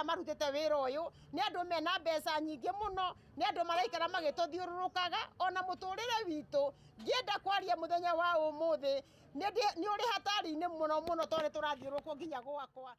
marutĩte wĩra ũyũ nĩ andũ mena mbeca nyingĩ mũno, nĩ andũ maraikara magĩtũthiũrũrũkaga ona mũtũrĩre witũ. Ngĩenda kwaria mũthenya wa ũmũthĩ nĩ ũrĩ hatari-inĩ mũno mũno tondũ nĩ tũrathiũrũrũkwo nginya gwakwa.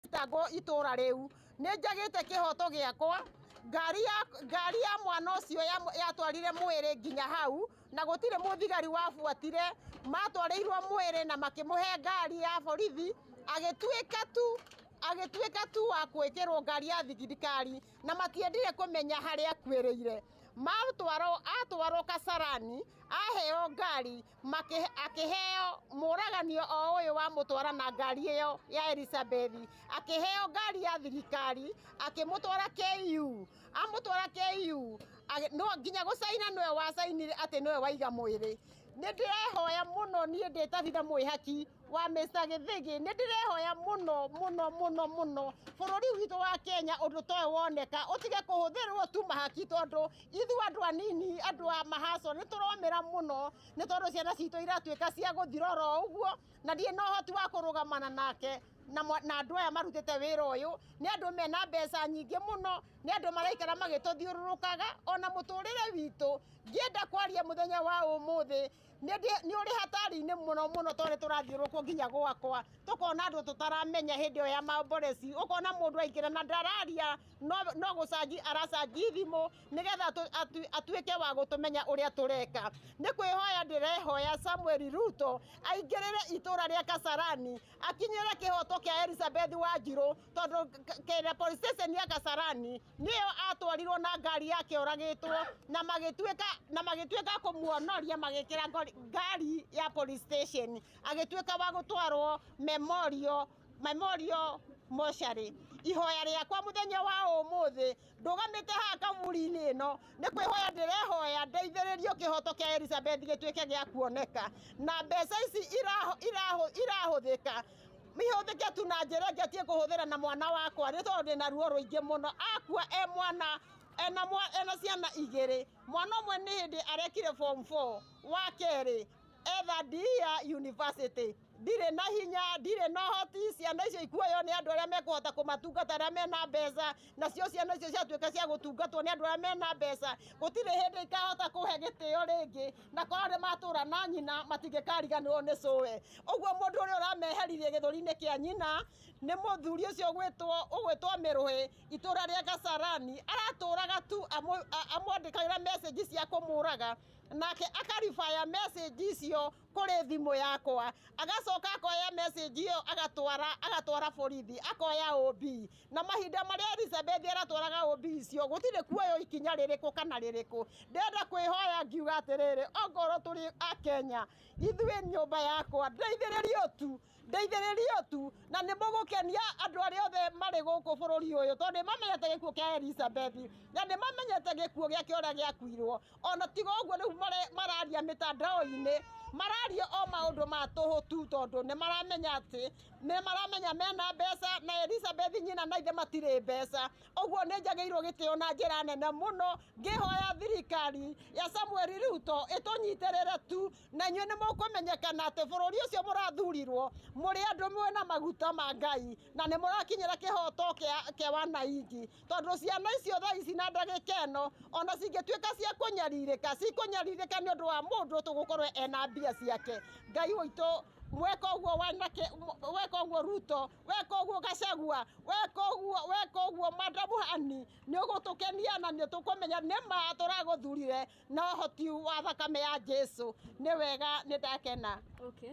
Thitangwo itũra rĩu nĩ njagĩte kĩhoto gĩakwa. Ngari ya mwana ũcio yatwarire mwĩrĩ nginya hau na gũtirĩ mũthigari wabuatire. Matwarĩirwo mwĩrĩ na makĩmũhe ngari ya borithi, agĩtuĩka tu wa gwĩkĩrwo ngari ya thirikari na matiendire kũmenya harĩa akuĩrĩire. Matwarwo, atwarwo Kasarani aheo ngari, akĩheo mũraganio o ũyũ wamũtwara na ngari ĩyo ya Elizabeth, akĩheo ngari ya thirikari akĩmũtwara KU, amũtwara KU no nginya gũcaina nĩwe wacainire atĩ nĩwe waiga mwĩrĩ. Nĩ ndĩrehoya mũno niĩ ndĩ Tabitha Mwĩhaki wa Mr. Gĩthĩgĩ, nĩ ndĩrehoya mũno mũno mũno mũno bũrũri witũ wa Kenya ũndũ ta ũyũ woneka ũtige kũhũthĩrwo tu mahaki, tondũ ithuĩ andũ anini andũ a mahaco nĩ tũromĩra mũno, nĩ tondũ ciana citũ iratuĩka cia gũthira oro ũguo, na ndirĩ na ũhoti wa kũrũgamana nake na andũ aya marutĩte wĩra ũyũ nĩ andũ mena mbeca nyingĩ mũno, nĩ andũ maraikara magĩtũthiũrũrũkaga ona mũtũrĩre witũ. Ngĩenda kwaria mũthenya wa ũmũthĩ nĩ ũrĩ hatari-inĩ mũno mũno tondũ nĩ tũrathiũrũrũkwo nginya gwakwa, tũkona andũ tũtaramenya hĩndĩ ĩyo ya maomboreci, ũkona mũndũ aingĩra na ndararia no gũcanji aracanji thimũ nĩgetha atuĩke wa gũtũmenya ũrĩa tũreka. Nĩ kwĩhoya ndĩrehoya Samuel Ruto aingĩrĩre itũra rĩa Kasarani akinyĩre kĩhoto kĩa Elizabeth Wanjiru, tondũ kĩrĩa police station ya Kasarani nĩyo atwarirwo na ngari yake oragĩtwo na magĩtuĩka kũmuonoria magĩkĩra ngari ya police station, agĩtuĩka wa gũtwarwo memorial mortuary. Ihoya rĩakwa mũthenya wa ũmũthĩ ndũgamĩte haha kaburi-inĩ ĩno nĩ kwĩhoya ndĩrehoya ndeithĩrĩrio kĩhoto kĩa Elizabeth gĩtuĩke gĩa kuoneka, na mbeca ici irahũthĩka ihũthĩke tu na njĩra ĩngĩ atige kũhũthĩra na mwana wakwa, nĩ tondũ ndĩna ruo rũingĩ mũno. Akua e mwana ena ciana igĩrĩ, mwana ũmwe nĩ hĩndĩ arekire form 4, wa kerĩ etha Dia University. Ndirĩ na hinya, ndirĩ na ũhoti, ciana icio ikuoywo nĩ andũ arĩa mekũhota kũmatungata arĩa mena mbeca, nacio ciana icio ciatuĩka cia gũtungatwo nĩ andũ arĩa mena mbeca, gũtirĩ hĩndĩ ikahota kũhe gĩtĩo rĩngĩ, na korwo nĩ matũra na nyina matingĩkariganĩrwo nĩ cũwe. Ũguo mũndũ ũrĩa ũrameheririe gĩthũri-inĩ kĩa nyina nĩ mũthuri ũcio ũgwĩtwo Mĩrũhĩ itũra rĩa Kasarani, aratũraga tu amwandĩkagĩra message cia kũmũraga, nake akaribaya message icio kũrĩ thimũ yakwa, agacoka akoya message ĩyo agatwara borithi, akoya OB. Na mahinda marĩa Elizabeth aratwaraga OB icio gũtirĩ kuoywo ikinya rĩrĩkũ kana rĩrĩkũ. Ndĩrenda kwĩhoya ngiuga atĩrĩrĩ, ongorwo tũrĩ a Kenya ithuĩ nyũmba yakwa ndeithĩrĩrio tu, ndeithĩrĩrio tu, na nĩ mũgũkenia andũ arĩa othe marĩ gũkũ bũrũri ũyũ, tondũ nĩ mamenyete gĩkuũ kĩa Elizabeth na nĩ mamenyete gĩkuũ gĩake ũrĩa gĩakuirwo. Ona tiga ũguo rĩu mararia mĩtandao-inĩ, mararia o maũndũ ma tũhũ tu, tondũ nĩ maramenya atĩ nĩ maramenya mena mbeca na Elizabeth nyina na ithe matirĩ mbeca. Ũguo nĩ njagĩrĩirwo gĩtĩo na njĩra nene mũno, ngĩhoya thirikari ya Samuel Ruto ĩtũnyitĩrĩre tu, na inyuĩ nĩ mũkũmenyekana atĩ bũrũri ũcio mũrathurirwo mũrĩ andũ mwĩna maguta ma Ngai na nĩ mũrakinyĩra kĩhoto kĩa wananchi, tondũ ciana icio thaa ici na ndagĩka ĩno ona cingĩtuĩka cia kũnyarirĩka, cikũnyarirĩka nĩ ũndũ wa mũndũ tũgũkorwo ena mbia ciake. Ngai witũ weka ũguo wanake, weka ũguo Ruto, weka ũguo Gachagua, weka ũguo Madam Hani, nĩ ũgũtũkenia na nĩ tũkũmenya nĩ ma tũragũthurire na ũhoti wa thakame ya Jesu. Nĩ wega, nĩ ndakena. Okay.